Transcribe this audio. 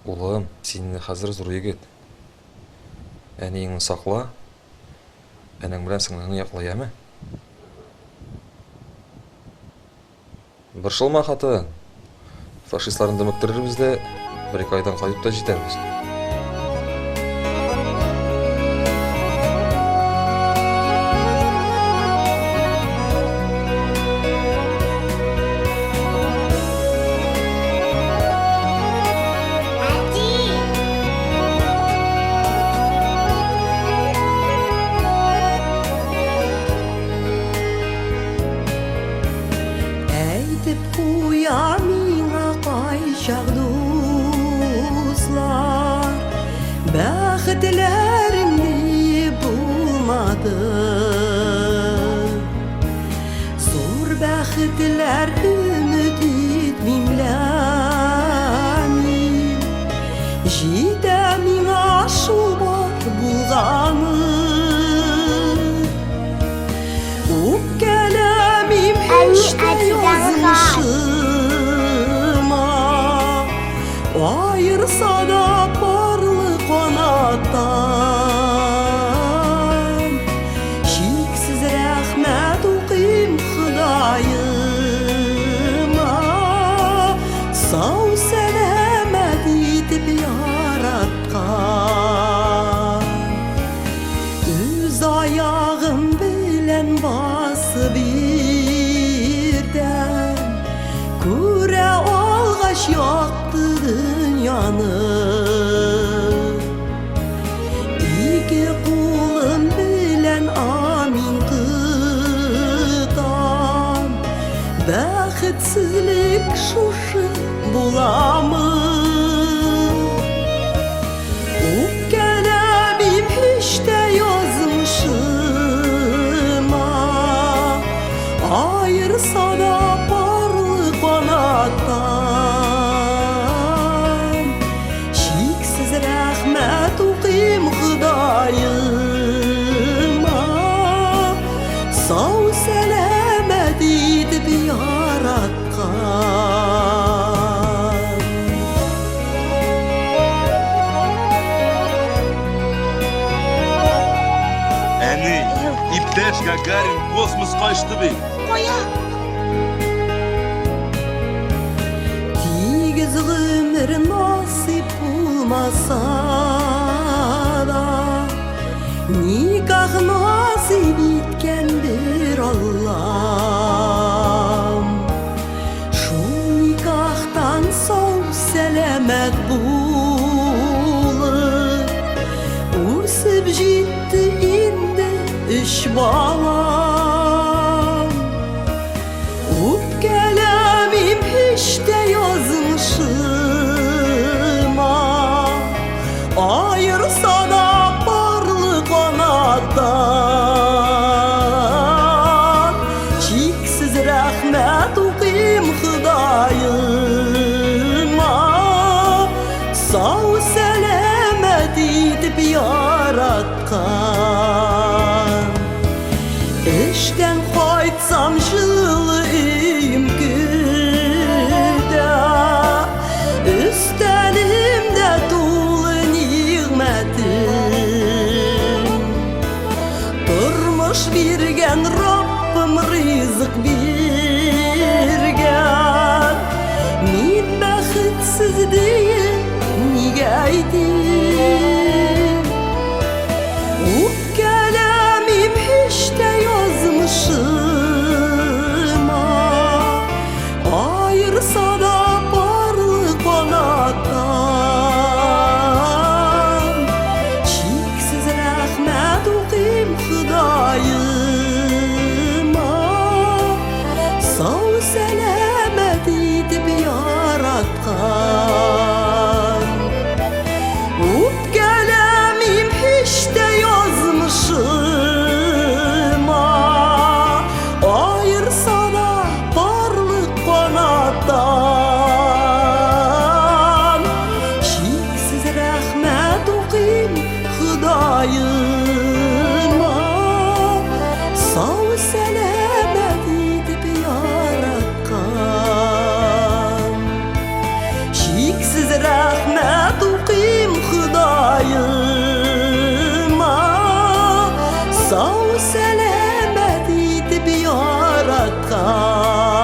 Улым, син инде хәзер зур егет. Әниеңне сакла, энең белән сеңлеңне якла, яме? Борчылма, хатын. Фашистларны дөмектерербез дә, бер-ике айдан кайтып та җитәрбез. Әйтеп куя миңа кайчак дуслар, Бәхетләрем ни булмады. Зур бәхетләр өмет итмим лә мин, Җитә миңа шул бар булганы. Үпкәләмим һич тә язмышыма, Аерса да парлы канаттан. Чиксез рәхмәт укыйм Ходаема, Сау-сәламәт итеп яраткан. Үз аягым белән басып иртән, Күрә алгач якты дөньяны. Ике кулым белән амин тотам, Бәхетсезлек шушы буламы? Үпкәләмим һич тә язмышыма, Аерса да парлы канаттан. Чиксез рәхмәт укыйм Ходаема, Сау-сәламәт итеп яраткан. Әни, иптәш Гагарин космоска очты бит. Кая? Тигез гомер насыйп булмаса да, Никах насыйп иткән бер Аллам. Шул никахтан сау сәламәт булып, Үсеп җитте инде өч балам. Үпкәләмим һич тә язмышыма, Аерса да парлы канаттан. Чиксез рәхмәт укыйм Ходаема, Сау-сәламәт итеп яраткан. Эштән кайтсам җылы өем көтә, Өстәлемдә тулы нигъмәтем. Тормыш биргән Раббым ризык биргән, Мин бәхетсез диеп нигә әйтим? Үпкәләмим һич тә язмышыма, Аерса да парлы канаттан. Чиксез рәхмәт укыйм Ходаема, Сау-сәламәт итеп яраткан. Сау сәламәт итеп яраткан.